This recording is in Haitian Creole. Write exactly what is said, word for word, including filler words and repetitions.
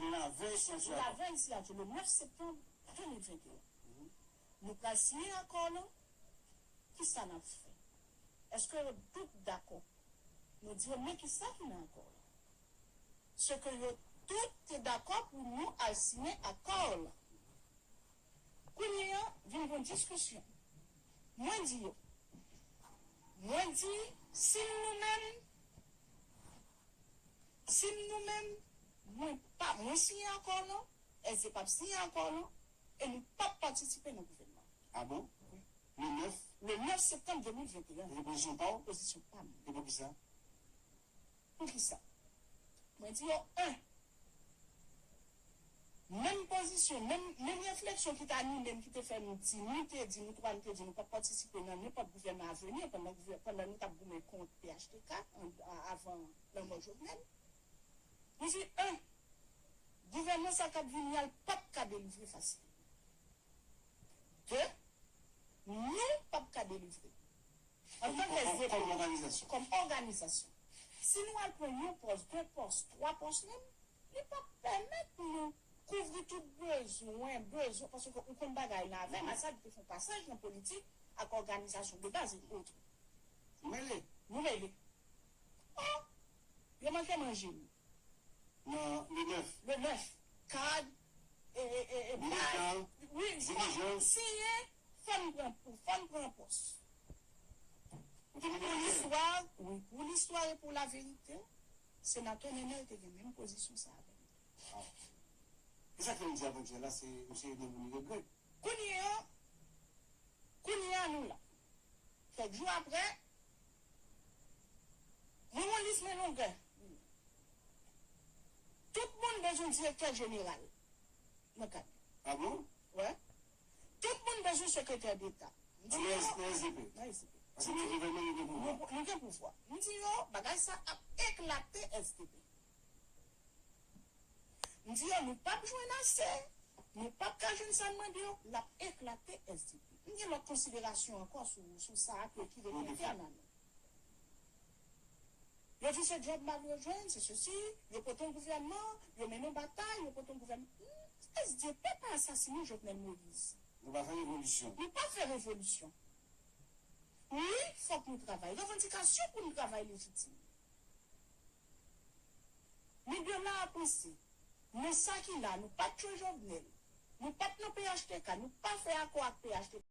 Lavèy siyati akò. Lavèy siyati, le nèf septanm de mil venteyen. Nou pral siyen akò lan. Kisa n ap fè? Èske yo tout dakò? Nou di yo, men kisa ki nan akò lan. Se ke yo tout te dakò pou nou al siyen akò lan. Kounye a, vin gon diskisyon. Mwen di yo, mwen di, si m nou menm, si m nou menm, mwen pa, mwen siyen akò lan, S D P ap siyen akò lan, e nou p ap patisipe nan gouvènman. Ah bon? Wi. Le nèf? Le nèf septanm de mil venteyen. E pozisyon pa w? Pozisyon pa m. E poukisa? Poukisa? Mwen di yo, en, menm pozisyon, menm, menm refleksyon ki t anime m, ki te fè m di, nou te di, nou twa, nou te di, nou p ap patisipe nan nenpòt gouvènman aveni, pandan gouvè-, pandan nou t ap goumen kont P H T K, an, a-, avan lanmò Jovenel. Nou di, en, gouvènman sa k ap vini a, l p ap ka delivre fasil. De, nou p ap ka delivre. Antanke S D P, kòm òganizasyon, kòm òganizasyon, si nou al pran yon pòs, de pòs, twa pòs menm, li p ap pèmèt nou kouvri tout bezwen, bezwen, paske ou konn bagay la, avè m, Assad te fè yon pasaj nan politik ak òganizasyon de baz e otre. Nou mele. Nou mele. Oh! Yo manke manje nou. Nan le nèf. Le nèf. Kad, e, e, e, e, militan, wi, dirijan. Siyen, fò n pran, fò n pran pòs. Pou listwa, wi, pou listwa e pou laverite, senatè Nenel te gen menm pozisyon sa avè m. Ah. E sa k fè m di avantyè la, se misye gen pou li regrèt. Kounye a, kounye a nou la. Kèk jou apre, mwen wè yon lis men longè. Tout moun bezwen direktè jeneral nan kad. Ah bon? Wi. Tout moun bezwen sekretè deta. M di yo, nan S D P. Nan S D P. Paske nan gouvènman, nou gen pouvwa. Nou, nou gen pouvwa. M di yo, bagay sa ap eklate S D P. M di yo, nou p ap jwenn ase, nou p ap ka jwenn sa n mande yo, l ap eklate S D P. M gen lòt konsiderasyon ankò sou, sou sa a ke, ki rete entèn a nou. Yo di se djòb m ap yo jwenn, se sesi, yo pote yon gouvènman, yo mennen yon batay, yo pote yon gouvènman. Hmm, S D P pa asasinen Jovenel Moïse. Nou pa fè revolisyon. Nou pa fè revolisyon. Wi, fòk nou travay. Revandikasyon pou nou travay lejitim. Men de la a panse, nan sa ki la, nou pa t tchwe Jovenel, nou pa t nan P H T K, nou pa fè akò ak P H T K.